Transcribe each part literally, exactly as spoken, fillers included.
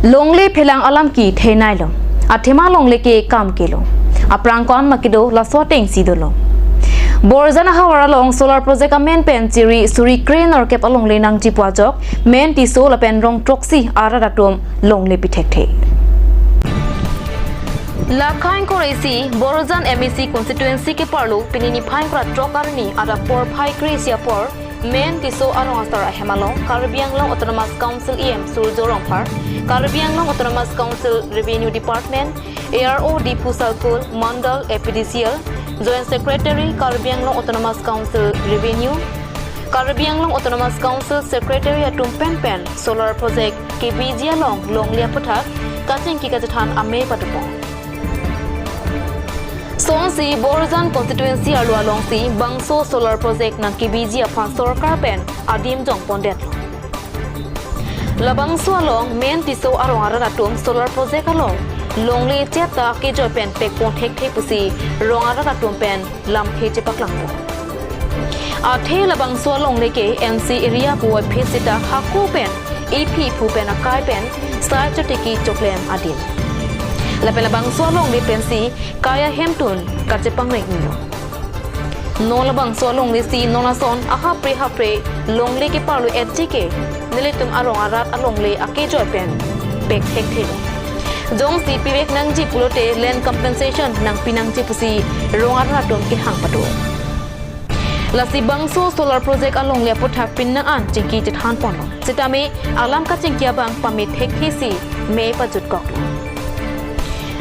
Longle phelang alam ke thenailo. Athema longle ke kam kelo. Aphrang ko-an ma kedo laso atengsi dolo. Borjan ahavar along solar project amen pen chiri suri kre-nerkep alongle nangji pu ajok, Men Tisso lapen Rongtroksi arat atum longle pi thekthe. Lakhang koresi Borjan M A C constituency keparlo pini niphai ingkoi ra throk arni adap porphai kre-isi apor, Men Tisso arong asar ahem along Karbi Anglong Autonomous Council E M Surjya Rongphar, Karbi Anglong Autonomous Council Revenue Department, A R O Diphu Salkul, Mandal A P D C L, Joint Secretary Karbi Anglong Autonomous Council Revenue, Karbi Anglong Autonomous Council Secretary atum pen pen solar project kebiji along longle aputhak kachingki kachethan amei padopon. Sonsi Borjan constituency arlo alongsi bangso solar project nangkebiji aphan sorkar pen adim jongpondetlo. Labangso along Men Tisso arong arat atum solar project along longle cheta kejoi pen pekpon thekthe pusi rong arat atum pen lamthe chepaklangpo. Athe labangso alongle ke N C area pu aphi sita hako pen iphi iphu pen akai pen sai chotiki choklem adim. Lapen labangso alongle pensi kai ahemtun kachepangreng-iklo. Non labangso alongle si non ason ahapre hapre longle keparlo-etji ke nelitum arong arat alongle akejoi pen pek thekthelo. Jongsi pivek nangji pulote land compensation nangpi nangji pusi rong arat atum kehang pado. Lasi bangso solar project alongle aputhak pini nang-an chingki chethanponlo. Sitame alam kachingki abang pame thekthesi mei pajutkoklo.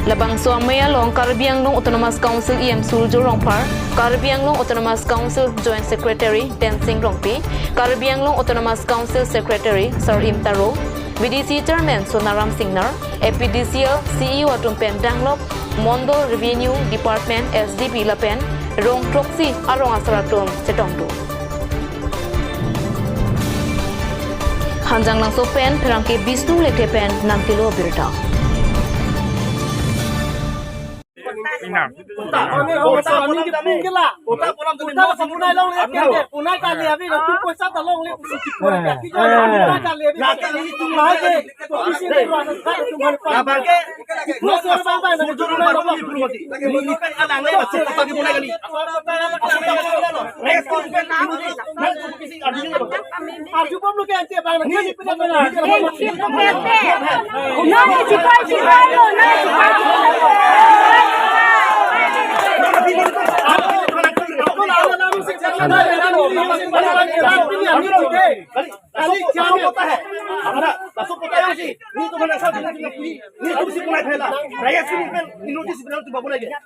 Labangso amei along Karbi Anglong Autonomous Council E M Surjya Rongphar, Karbi Anglong Autonomous Council Joint Secretary Tensing Rongpi, Karbi Anglong Autonomous Council Secretary Sarim Taro, V D C Chairman Sonaram Singnar, A P D C L C E O atum pen danglok, Mandal Revenue Department S D P lapen Rongtroksi arong asar atum chetongdun. Hanjanglangso pen pherangke Bishnu Lekthe pen nangkelo abirta. Lasso पता है, हमारा लासो पता है उसी, नहीं तो मैंने ऐसा नहीं, नहीं तो उसी को नहीं फैला, राय ऐसी नहीं फैल, इन लोगों से बिना तो बाबू नहीं गया।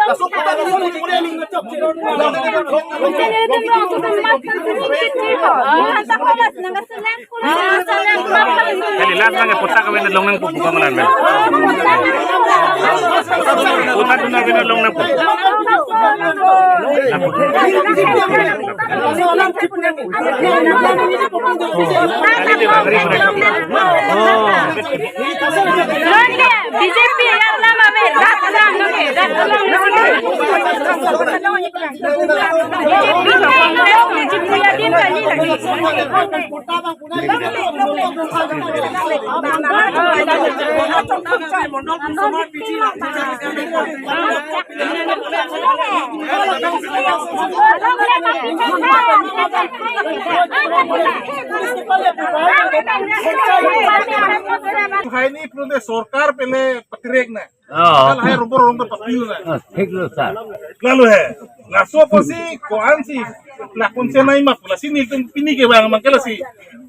लासो पता है, लासो पता है, लासो पता है। Kali last lagi pota kami na long nangpo buka malam ya. Pota tu na kami na long nangpo. Kali di bagri mereka. Longe, B J P yang lama me, rat lang longe, rat lang longe. Hai ni, pune sorkar pele patirek na. Oh. Kal hai robor rong ta papiu na. Oh, thik lo, sir. Lalu hai. Laso apotsi ko-ansi lakun se nai ma pu lasi nelitum pini ke bang mangke lasi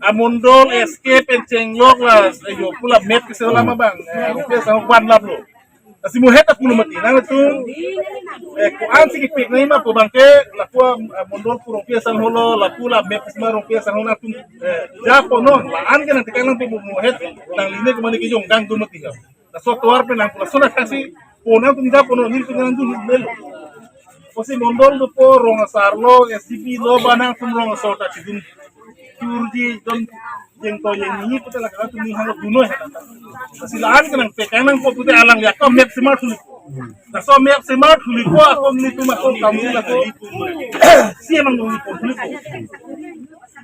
amondol S K pen chenglok la, eh, yo pu la map ke se lama bang. Eh, rupiah sang wan lap lo. Lasi mo het ta pulo mati. Nangtum, eh, ko-ansi kepik nai ma pu bangke lapu, eh, mondol pu rupiah sang holo, lapu la map ke se ma rupiah sang holo atum, eh, ja ponon, la-an ke nangtekang nangtum mo het nangli ne kemane kejong dang tu mati ka. Laso tovar pen nangpu laso na kasi ponang tum ja pono nelitum nangdun melo. Apotsi mondol dopo, rong asar lo, S D P lo, ba nangtum rong asar ta chidun turji don jeng to jeng ni pute la ka tum ni hang dunoi. Lasi la-an ke nangtekang nangpo pute alangli akam map se ma thuli. Laso map semar thulipo ako nelitum ako kamu ako. CEM angdeng nelipo thulipo.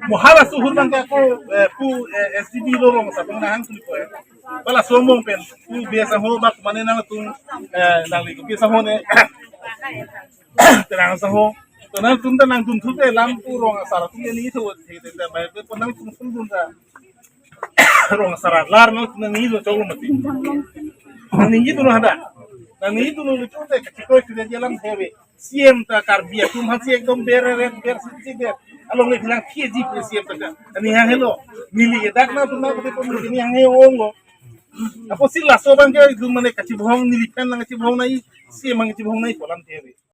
Mo halaso ahut abang ke ako, eh, pu, eh, SGB lo rong asar abang nang thulipo, eh. Ba laso among pen pu bia sangho ba mane nangtum, eh, nangli pu bia sangho ne. Terang sangho. To nangtum ta nangtum thu te lam pu rong asar atum ke neli thu the te ta ba pe pon nangtum sum dun ta. Rong asar alar nangtum nangli lo chok lo mati. Nangli thu lo hada. Nangli thu lo chok te kachikoi thu dia lam the ave. CEM ta Karbi atum aphan si ekdom ber ret ber si si ber. Along le bilang P G pu CEM ta ka. Ani ha helo. Neli edak nangtum nangtum pun neli ha he ong lo. Apotsi laso abang ke itu mane kachibong neli pen nang kachibong nai CEM nang kachibong nai pu alam the ave.